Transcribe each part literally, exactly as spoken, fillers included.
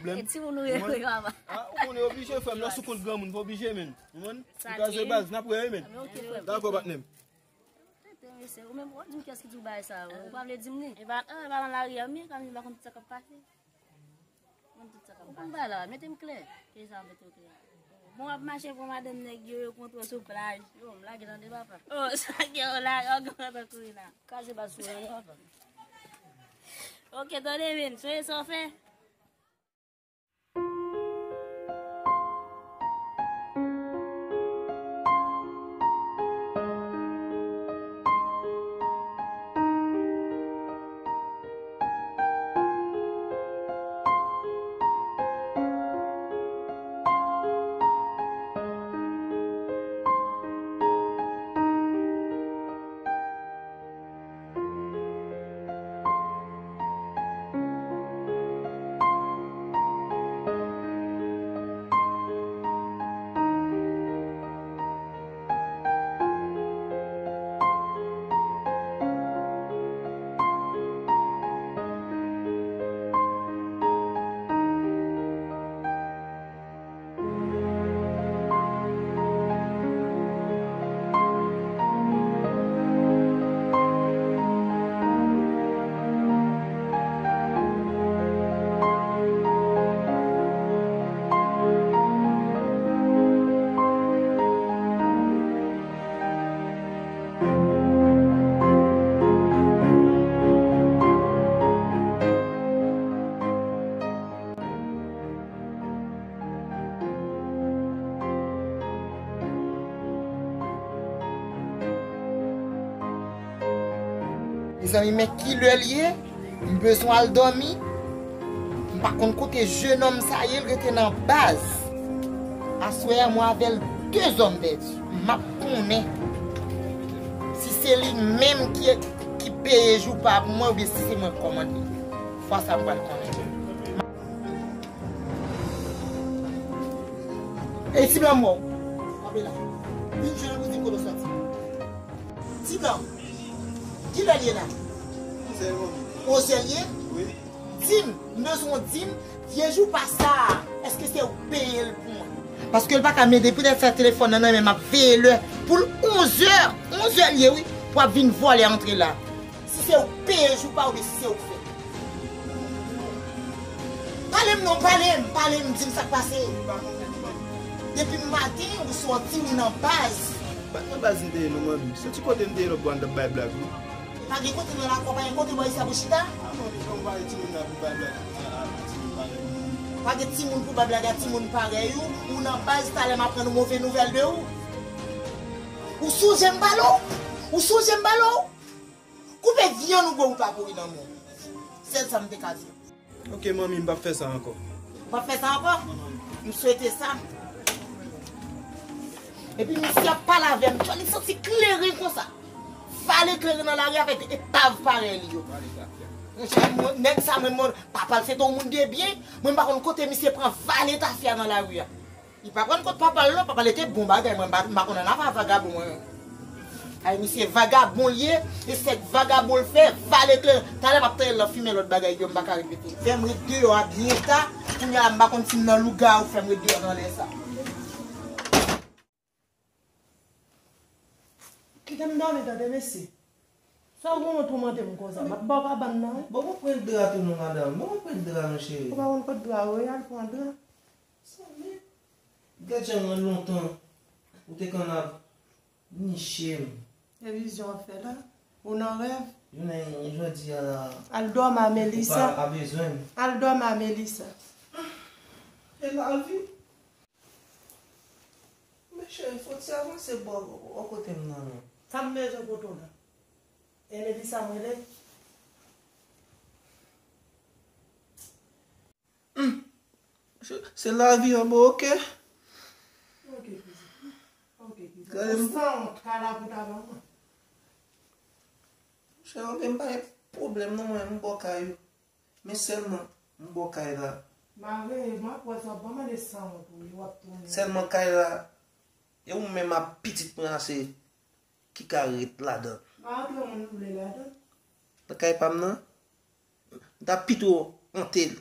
E timoun ou ye, wi, papa. Ah, ou konnen oblije, frè m, nan sou kont granmoun, pa oblije, men. Ou konprann? Kraze baz, n ap wè, wi, men. Dakò, patnè m. Tete, mesye, ou menm, w ap di m kiyès ki di w bagay sa, ou pa vle di m li? E pa, e pa nan lari a, men, kòm m pa konn tout sa k ap pase. Ou konn tout sa k ap pase. Ou konn bagay la, mete m klè. Kisa w mete w klè? Bon, w ap mache pran madanm nèg yo, yo kontre w sou plaj. Yo, m lage tande, papa. Oh, sa gen w la, yo gen w antre kouri la. Kraze baz sou ou, papa. Ok, tande, men, sonje sa w fè? Mezanmi, men ki lè l ye, m bezwen al dòmi. M pa konn kote jenòm sa ye, l rete nan baz. Aswè a, mwen avè l de zòn pèdi. M ap konnen si se li menm ki, ki peye jou pa pou mwen oubyen si se mwen k kòmande. Fwa sa, m pral konnen. Ey, ti blan mò. Kanpe la. Vin jwenn mwen pou di m kote w sòti. Ti blan, kilè l ye la? Onzè l ye? Wi. Di m, m bezwen w di m, vye jou pa sa a, èske se ou k peye l pou mwen? Paske l pa ka mete poutèt sa telefòn nan nan men m ap veye lè. Pou l onzè, onzè l ye wi, pou ap vin vòlè antre la. Si se ou k peye jou pa oubyen si se ou k fè. Pale m non, pale m, pale m, di m sa k pase. Depi maten, ou sòti, ou nan baz. Pa t nan baz m te ye non, manmi. Se ti kote m te ye lòt bò a, n t ap bay blag wi. Pa gen kote nan lakò, pa gen kote bò isi a pou chita. A, manmi, kòm w pa wè timoun nan pou bay blag a, a, a, timoun parèy ou. Pa gen timoun pou bay blag a timoun parèy ou. Ou nan baz, talè m aprann yon move nouvèl de ou. Ou sonje m pale w? Ou sonje m pale w? Koupe vyann ou bwè ou pa pouri nan men w. Sèl sa m te ka di w. Ok, manmi, m p ap fè sa ankò. Ou p ap fè sa ankò? M swete sa. Epi misye ap pale avè m, li santi kleren konsa. Vale kleren nan lari avèk epav parèy li yo. Monchè, mwen, nèg sa, mwen, mwen, papa l se te yon moun de byen, mwen m pa konn kote misye pran vale tafya nan lari a. Li pa pran kot papa l non, papa l te bon bagay, mwen m pa, m pa konn ann afè vagabon mwen. Ay, misye vagabon l ye, e sèk vagabon l fè, vale kleren. Talè m ap tande l nan fimen lòt bagay yo, m pa ka repete. Fè m ret deyò a byen ta, kounye a la m pa konn si m nan lougawou, fè m ret deyò nan lè sa. Kite m dòmi tande, mesye. Sa w gen w toumante m konsa? M ap ba w kabann nan, wi. Bon, mwen pran dra tou non, madanm. Bon, mwen pran dra non, cheri. Ou pa konn kot dra yo ye, al pran dra. Sa men. Gad jan mwen lontan ou te konn ap niche m. E vizyon w ap fè la? Ou nan rèv? Jounen jodi a la. Al dòmi a Melissa. Ou pa bezwen m. Al dòmi a Melissa. E lavi. Men cheri, fò ti avanse bò, bò kote m nan non. Sa m bezwen kote w la? E Melissa m rele? Hmm. Se, se lavi an bon, ok? Ok, kouzen. Ok, kouzen. Gade m. Sanwont, kala pou ta manman. Cheri, ok, m pa gen pwoblèm non, mwen, m bò kay ou. Men sèlman, m bò kay la. Mare, m ap wè sa w ap mande sanwont ou ye, w ap tounen. Sèlman kay la, e ou menm ak pitit mwen an se ki ka ret ladan. Pa antre moun vle ladan. Nan kay pa m nan, m ta pito hante l.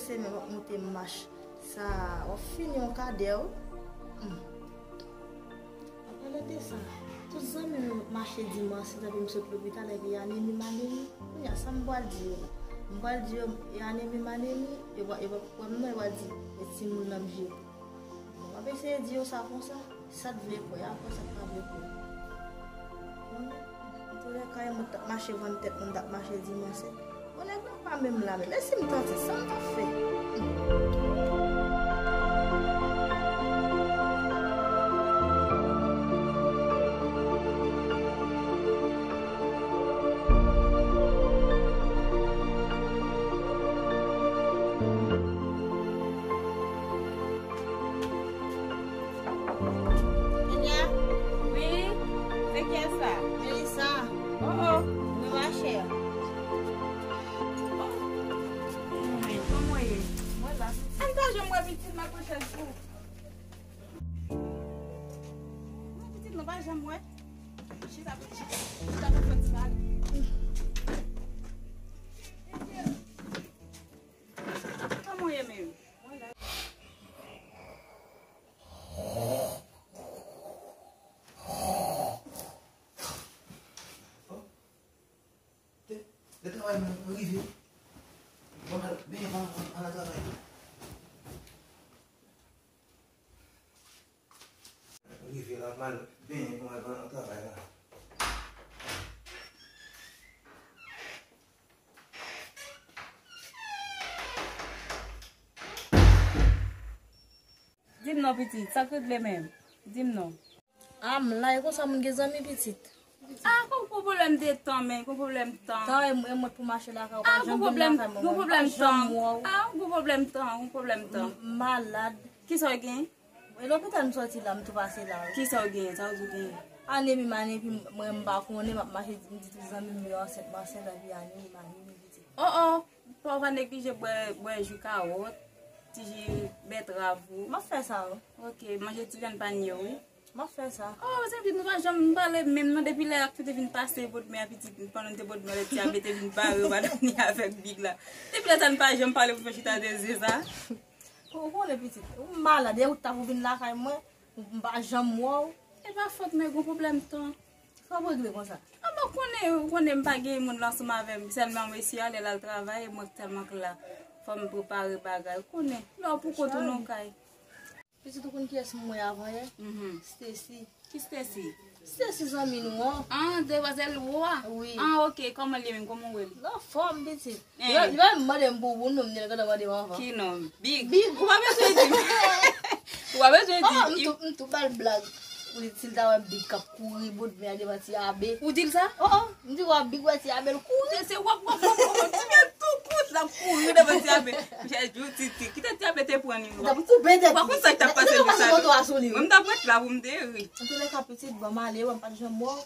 Se men w ap monte mach sa, w ap fini yon kadè wi. Hmm. An palan de sa, tout zanmi m yo mache dimanch, se tankou m sot lopital epi anemi m anemi. Kounye a, sa m pral di yo la? M pral di yo e anemi m anemi, yo p ap, yo p ap kwè m non, yo pral di, e timoun nan m jete. Bon, m ap eseye di yo sa konsa. Sa t vle kwè, apre sa t pa vle kwè. Bon, antoulèka, mwen t ap mache vann tèt mwen, m t ap mache di mwen se. Bon, nèg la pa menm la menm. E si m tante, sa m t ap fè? Kenya? Wi, se kiyès sa? Melissa. Oh, oh. Wi, ma chère. Oh. Mwen, kòman w ye? Mwen la. Ann pa janm wè pitit m ap pran chèz pou. Non, pitit nou pa janm wè. Chita, chita, chita pou fè ti pale. Kòman w ye menm? Lè travay mwen rive. Mwen al benyen, al al travay. Mwen rive la, mwen al benyen pou mwen al travay la. Di m non pitit, sa k regle menm? Di m non. A, m la, e konsa moun gen zanmi pitit. A, gon pwoblèm de tan, men, gon pwoblèm tan. Tan, e mwen, e mwen pou mache lakay ou, pa janm vin lakay mwen, mwen pa janm wè w. A, gon pwoblèm tan, gon pwoblèm tan. M malad. Kisa w gen? E lopital m sòti la, m tou pase la wi. Kisa w genyen? Sa w di w genyen? Anemi m anemi, mwen m pa konnen, m ap mache, m di tout zanmi m yo ansent, m ansent, epi anemi m anemi pitit. Oh, oh, pa w pa neglije bwè, bwè ji kawòt, ti ji bètrav ou. M ap fè sa wi. Ok, manje ti vyann panye wi. M ap fè sa. Oh, se pitit nou pa janm pale menm non, depi lè ak te vin pase Bodmè a pitit, pandan n te Bodmè, lè ti abe te vin bare madanm li avèk big la. Depi lè sa n pa janm pale pou fè chita de ze sa. Ou konnen pitit, ou malad, e ou t ap vin lakay mwen, m pa janm wè w. E pa fòt mwen, gon pwoblèm tan. Sa w regle konsa? A, mwen konnen, ou konnen m pa gen moun la ansanm avè m, sèlman mwen si alè l al travay, e mwen tèlman k la. Fò m prepare bagay, ou konnen. Lè w pou kont ou nan kay. Pitit ou konn kiyès m wè avan yè? Mhm. Stacy. Ki Stacy? Stacy zanmi nou an. Ah, demwazèl wo a? Wi. Ah, ok. Kòman l ye menm? Kòman w wè l? Nan fòm, pitit. Eh. Li pa, li pa menm mande m pou ou non, m di l gentan mande m avan. Ki non? Big. Big. Ou pa bezwen di m. Ou pa bezwen di m. Ah, m tou, m tou ba l blag. Ou di si l ta wè Big k ap kouri bout men an devan ti abe. Ou di l sa? Oh, oh. M di w a Big wè ti abe l kouri. Se, se w ap, w ap, w ap, w ap, ti byen tou kout l ap kouri devan ti abe. Misye di w ti, ti, kite ti abe te pran li. L ap koupe tèt li. Ou pa konn sa k t ap pase jou sa non. Mwen m t ap ret la pou m te ri. Antoulèka pitit, bon, m ale, m pa t janm wè w.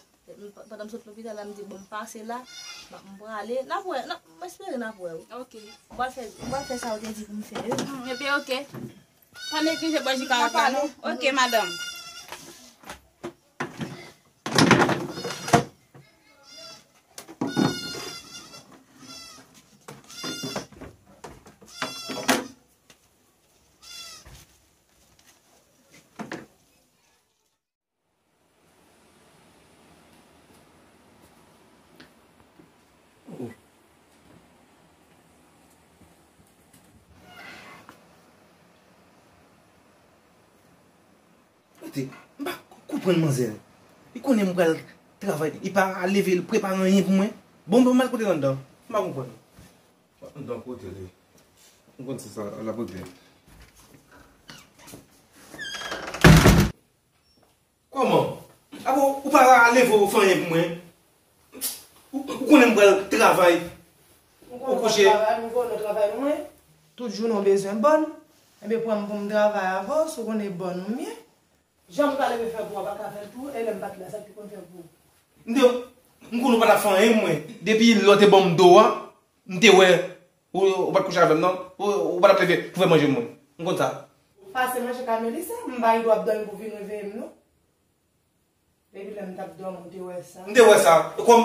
Pandan m sot lopital la, m di, bon, m pase la, m, m prale. N ap wè, n ap, m espere n ap wè w. Ok. M pral fè, m pral fè sa w te di pou m fè yo. Hmm, ebyen, ok. Pa neglije bwè ji kawòt la, non? Ok, madanm. Kote, m pa konprann manzè. Li konnen m pral travay, li pa leve, li prepare anyen pou mwen. Bon, bon, m al kote l anndan. M pa konprann. Anndan kote li? M konn se sa, l ap regle. Kòman? Apo, ou pa leve ou fè anyen pou mwen? Ou, ou konnen m pral travay. Ou kouche. Travay, ou konnen travay mwen. Tout jounen w bezwen bòn. Ebyen, pran m pou m travay avè w, si w konnen bòn ou m ye. Jan m ka leve fè pou w, w pa ka fè l tou, e lè m pa t la, sa ki konn fè pou ou? M te, m konnen w pa t ap fè anyen pou mwen. Depi lè w te ban m do a, m te wè Ou, ou pa t kouche avè m, non? Ou, ou pa t ap leve pou fè manje pou mwen. M konn sa. Pase manje ka Melissa, m pa gen dwa ap dòmi pou vin reveye m, non. Depi lè m t ap dòmi, m te wè sa. M te wè sa. E kòm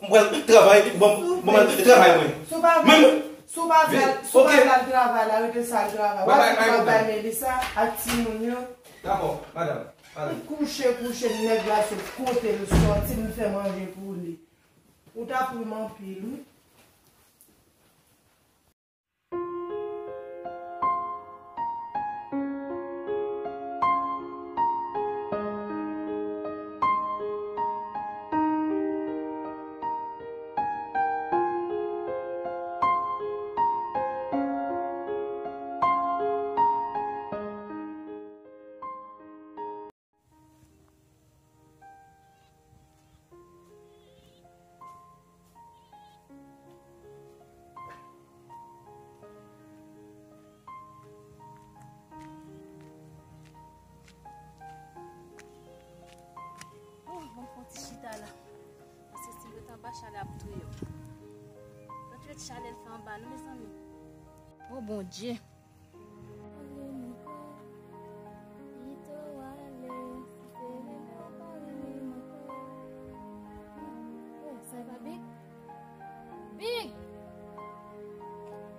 m pral travay, bon, bon, m al travay mwen. Si w pa vle, menm, Si w pa vle al, si w pa vle al travay la, rete sa al travay. W ap bay Melissa ak timoun yo. Dakò, madanm. Kouche, kouche, nèg la sot kote l sòti, m fè manje pou li. Ou ta pou m anpil, wi. Oh, bon, fon ti chita la. Paske si m ret anba, chalè ap touye m. Fò ti ret chalè l fè anba, non, mezanmi. Oh, Bondye. Oh, sa e pa Big? Big!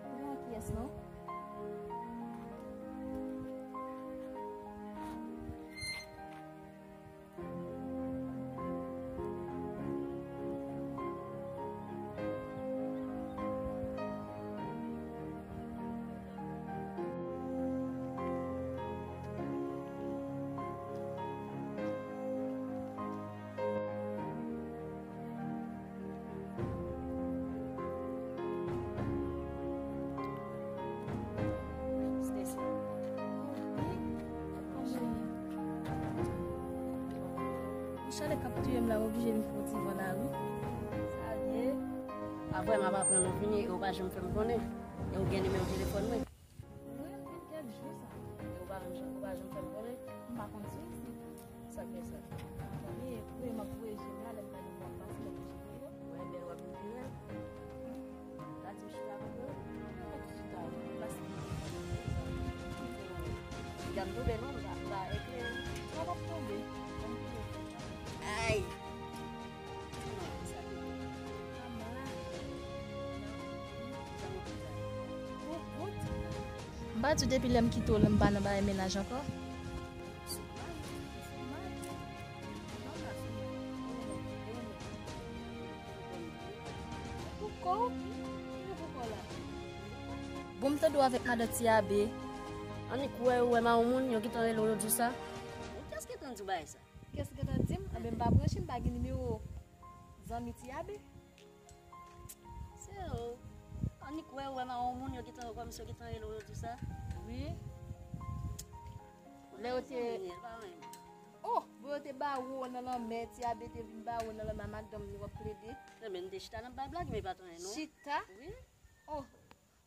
Ou pa kiyès non? Chalè k ap touye m la, m oblije vin fè yon ti van lari. Sa vle. Apre, m ap aprann ou vini e ou pa janm fè m konnen. E ou gen nimewo telefòn mwen. Wi, m vin kèk jou sa. E ou pa menm jan, ou pa janm fè m konnen. M pa konn sou isit. Sa k fè sa? Tande, kote m ap voye je m la, lè m gade w ap pase, lè m jete yo. Wè, bèl w ap vin pi rèd. Gad m chita avèk yo. Mwen chita avèk yo, paske m tonbe non, m pa, m pa eklere. Mwen p ap tonbe. Ay! M pa di w depi lè m kite w la, m pa nan bagay mennaj ankò. Bon, m tande w avèk madan Ti Abe. Annik wè, ou wè mawon moun, yo gentan rele w, yo di w sa. Kiyès ki gentan di w bagay sa? Kiyès ki gentan di m? Enben, m pa branche, m pa gen nimewo zanmi Ti Abe. Se ou. Annik wè, ou wè mawon moun, yo gentan, kòmsi yo gentan rele w, yo di w sa. Wi. Lè yo te, oh, bon, yo te bare w nan lanmè, Ti Abe te vin bare w nan lanmè, madanm li w ap plede. Enben, m te chita nan bay blag, men pa t anyen non. Chita? Wi. Oh,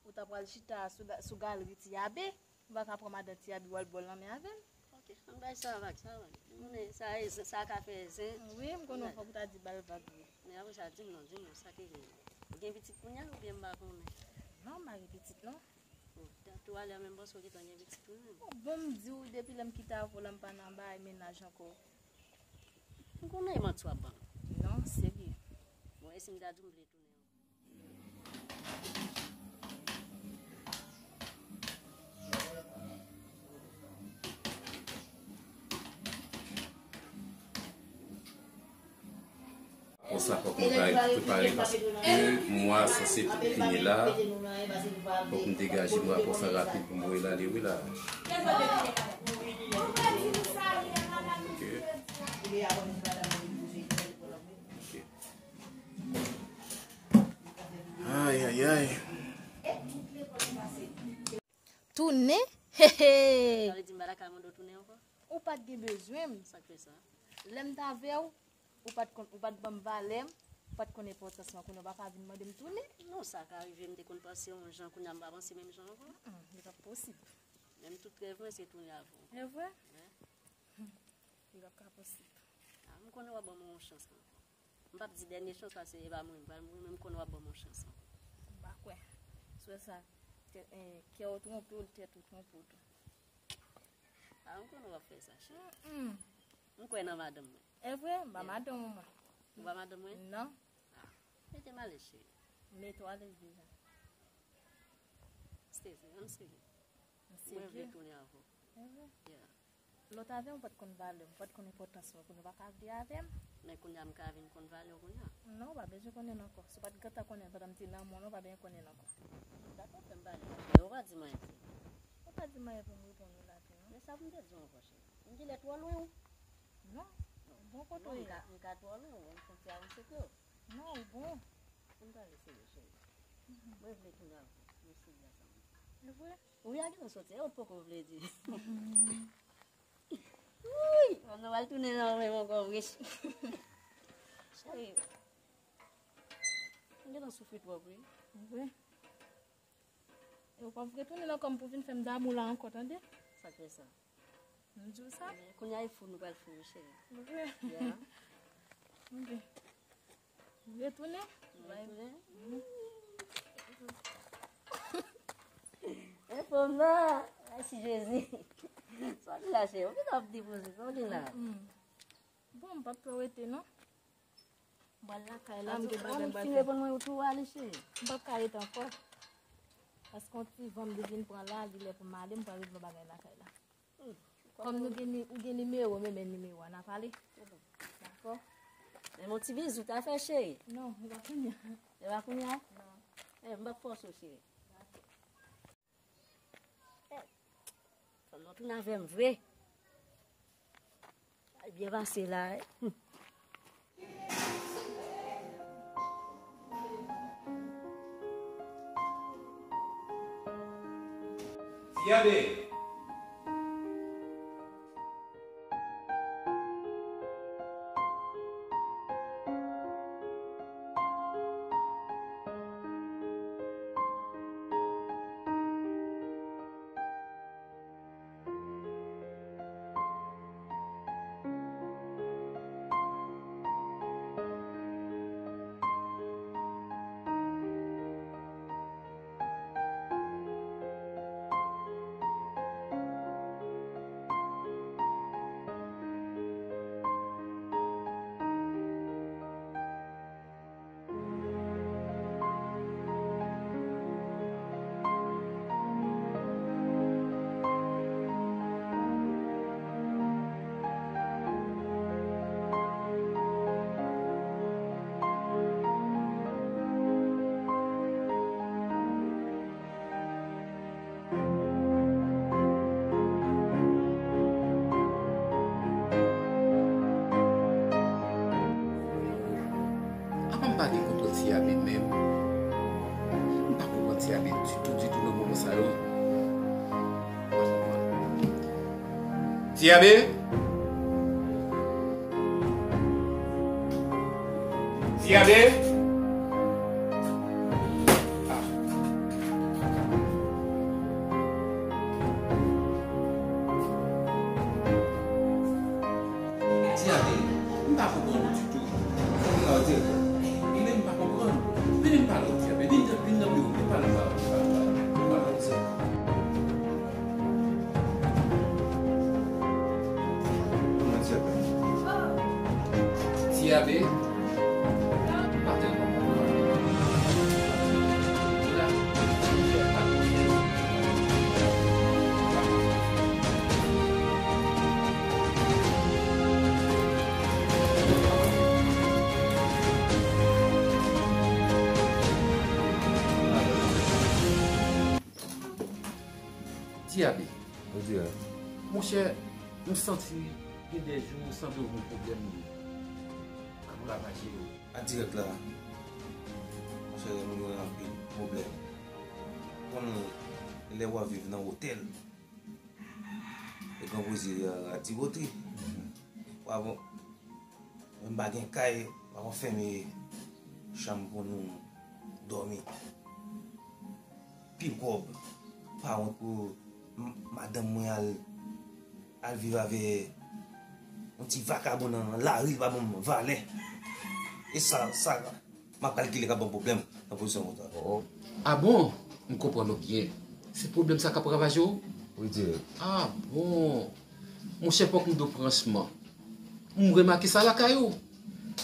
ou ta pral chita sou, sou galri Ti Abe. Ou pa ka pran madan Ti Abe w al bò lanmè avè l. Ok, ann bay sa vag, sa vag. M konnen sa e, sa ka fè zen. Wi, m konnen fòk ou ta di ba l vag wi. Men apre sa, di m non, di m non, sa ki gen? Ou gen pitit kounye a oubyen m pa konnen? Non, m pa gen pitit non. Oh, ta tou alè menm panse w gentan gen pitit ou menm. Oh, bon, m di w, depi lè m kite avè w la, m pa nan bagay mennaj ankò. M konnen e manti w ap ban m. Non, serye. Bon, e si m ta di w m vle tounen ankò? Konsa fòk mwen ta prepare paske mwa sanse fini la. Fòk m degaje mwa konsa rapid pou m voye l ale wi la. Ok. Ok. Ay, ay, ay. Tounen? Hehe! Sa vle di m pa ta ka mande w tounen ankò? Ou pa t gen bezwen m. Sa k fè sa? Lè m t avè w, ou pa t konn, ou pa t ban m valè m, ou pa t konn enpòtans mwen. Kounye a w pa ka vin mande m tounen. Non, sa ka rive, m te konn panse yon jan, kounye a m pa panse menm jan ankò. Mm, mm, li p ap posib. Menm tout rèv mwen se tounen avè w. E vre? Wi. Li p ap ka posib. A, m konnen w ap ban mwen yon chans ankò. M p ap di dènye chans paske e pa mwen menm pral mouri, men m konnen w ap ban m yon chans ankò. M pa kwè. Sou sa, tè-, eh, kè w twonpe w, tèt ou twonpe w tou. A, m konnen w ap fè sa, cheri. Mm, mm. M kwè nan madanm mwen. E vre? M pa madanm ou mwen. Ou pa madanm mwen? Non. A, mete m alèz, cheri. Mete w alèz deja. Sezi, ann sezi. Mwen vle tounen avè w. E vre? Yeah. Lè w t avè m, ou pa t konn valè m, ou pa t konn enpòtans mwen, kounye a ou pa ka vle avè m. Men kounye a m ka vin konn valè w kounye a. Non, ou pa bezwen konnen l ankò. Si w pa t gentan konnen l pandan m te nan men w, ou pa bezwen konnen l ankò. Dakò, fè m pale. Men ou pa di m anyen vre. Ou pa di m anyen pou m reponn ou la tou, non. Men sa pou m te di w ankò, cheri. M genlè twò lwen ou? Non, ou bon kote w ye a. M ka twò lwen ou, m fon ti avanse ke w. Non, ou bon. Ann pale serye, cheri. Mwen vle tounen avè w. Mwen serye avè w. Ou vre? Wi, a gentan soti, e ou poko vle di. Wouy, mwen pral tounen nan men mwen ankò vre. Cheri, mwen gentan soufri twòp, wi. Vre? E w p ap retounen nan kò m pou vin fè m damou la ankò, tande? Sa k fè sa? M di w sa. Men kounye a e fou nou pral fou, wi, cheri. Vre? Yeah. Ok. Retounen? Retounen? E fòm nan, mèsi Jezi. Sa w gen la, cheri? Ou vin ap depoze, sa w gen la? Mm. Bon, m p ap fè w rete, non. M pral lakay la, m gen bagay m pral fè. Ou fin reponn mwen, ou tou ale, cheri. M p ap ka rete ankò. Paske yon ti van m te vin pran la, li lè pou m ale, m pral regle bagay lakay la. Hmm. Kòm nou gen ni-, ou gen nimewo, men men nimewo a, n a pale. Dakò? Men yon ti bizou ta fè, cheri. Non, e pa kounye a. E pa kounye a? Non. E, m p ap fòse w, cheri. Fò nou tounen avè m vre. Sa byen pase la, wi. Ti Abe. Apa m pa gen kontwòl Ti Abe menm? M pa konprann Ti Abe ditou, ditou nan moman sa yo. M pa konprann. Ti Abe? Ti Abe? Ah. Ti Abe, m pa konprann ou ditou. Sa w di la, direktè? Li menm pa konprann. Vini m pale w, Ti Abe. Vin nan, vin nan biwo m, vin pale m, pale m, pale m, pale m, vin pale m, Ti Abe. Ti Abe. Ti Abe. Wi, direktè. Monchè, m santi gen de jou sanble w gen pwoblèm k ap ravaje w. A dirèk la, monchè, nou gen anpil pwoblèm. Konnen lè w ap viv nan otèl, e gran poezi a, a ti botri. Wa bon, menm pa gen kay, pa konn fèmen chanm pou nou dòmi. Pi kòb, pa wont pou m-, madanm mwen al, al viv avè yon ti vakabon nan, nan lari, li pa ban m valè. E sa, sa, m ap kalkile k ap ban m pwoblèm nan pozisyon konsa. Oh. Ah bon? M konprann ou byen. Se pwoblèm sa k ap ravaje w? Wi, dirèk. Ah bon? Monchè, fòk m di w franchman, m remake sa lakay ou.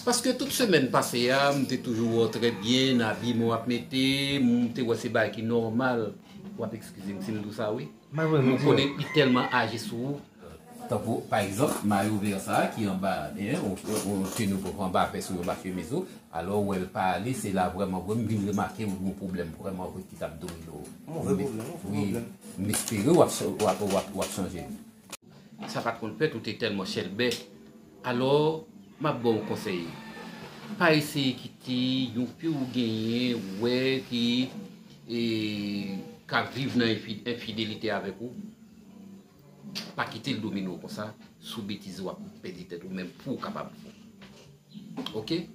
Paske tout semèn pase a, m te toujou wè w trè byen, nan abiman w ap mete, m te wè se bagay ki nòmal. W ap eskize m si m di w sa, wi. Mwen konnen li tèlman aji sou ou. Tankou, pa egzanp, mayo vè sa a ki anba, en, on, on, on teni w anba vès ou, anba chemiz ou, alò w wè l pa ale, se la vrèman vre m vin remake ou gen yon pwoblèm vrèman vre ki t ap domine w. Move pwoblèm, move pwoblèm. M espere w ap, w ap, w ap, w ap chanje. Sa pa t konn fèt, ou te tèlman chèlbè. Alò, m ap ba w konsèy. Pa eseye kite yon fi w genyen, ou wè, ki, e, k ap viv nan enfi-, enfidelite avèk ou. Pa kite l domine w konsa. Sou betiz ou ap pèdi tèt ou menm pou w kapab fou. Oke?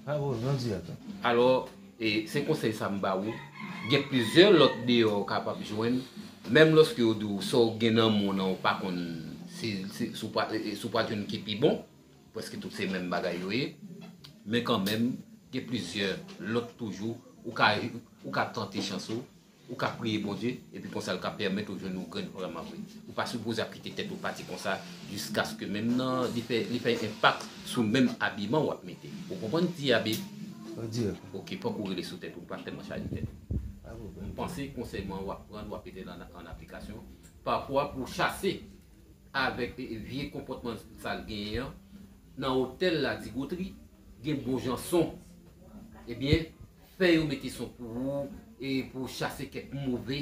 Bravo, grandi ankò. Alò, e, se konsèy sa m ba ou. Gen plizyè lòt deyò ou kapab jwenn. Menm lòske yo di w sa w gen nan men w nan, ou pa konn si, si, si w pral, e, e, si w pral jwenn ki pi bon. Prèske tout se menm bagay yo ye. Men kanmenm, gen plizyè lòt toujou. Ou ka, ou ka tante chans ou. Ou ka priye Bondye, epi konsa l ka pèmèt ou jwenn yon grenn vrèman vre. Ou pa sipoze ap kite tèt ou pati konsa, jiskaske menm nan, li fè, li fè enpak sou menm abiman w ap mete. Ou konprann, ti Abe? Wi, dirèk. Oke, fòk ou rele sou tèt ou, pa tèlman chaje tèt ou. Pa pwoblèm. M panse konsèy mwen w ap pran, w ap mete l an, an aplikasyon. Pafwa, pou chase avèk, e, e, vye konpòtman sa l genyen an, nan otèl la, Digotri, gen bon jan son. Ebyen, fè yo mete son pou ou, e pou chase kèk move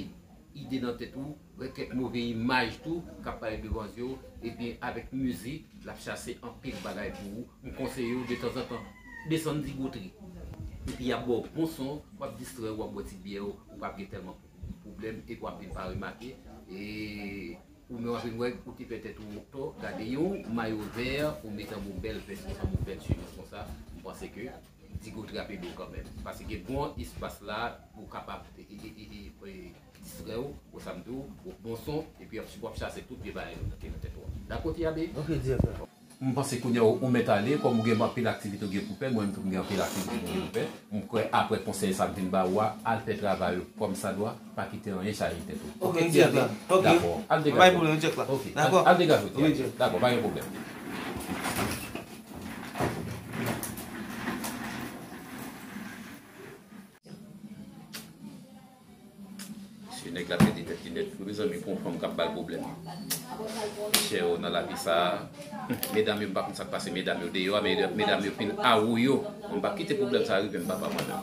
ide nan tèt ou, kèk move imaj tou k ap parèt devan zye w, ebyen, avèk mizik, l ap chase anpil bagay pou ou. M konseye w, detanzantan, desann Digotri. Epi y ap ba w bon son, w ap distrè w, w ap bwè ti byè w, ou p ap gen tèlman pwoblèm, epi w ap vin pa remake. E Ou menm w ap vin wè ou te fè tèt ou tò, gade yon mayo vè, ou mete anba yon bèl vès konsa, yon bèl chemiz konsa, m panse ke Digotri ap ede w kanmenm. Paske gen bon espas la pou w kapab, e, e, e, e, e, distrè w, wè sa m di w, bon son, epi w ap, w ap chase tout vye bagay yo ki nan tèt ou a. Dakò, ti Abe? Ok, direktè. M panse kounye a ou, ou mèt ale, kòm ou gen anpil aktivite ou gen pou fè, mwen menm tou m gen anpil aktivite mwen gen pou fè. M kwè apre konsèy sa m vin ba ou a, al fè travay ou kòmsadwa, pa kite anyen chaje tèt ou. Ok, m di ak la. Ok. Dakò, al degaje w. Pa gen pwoblèm, m di ak la. Ok, al, al degaje w, Tiago. Dakò, pa gen pwoblèm. Se nèg la pèdi tèt li nèt vre, mezanmi, pou yon fanm k ap ba l pwoblèm. Chè yo nan lavi sa a. Medam yo, m pa konn sa k pase medam yo deyò a, men medam yo fin awoyo. M pa kite pwoblèm sa a rive m papa mwen menm.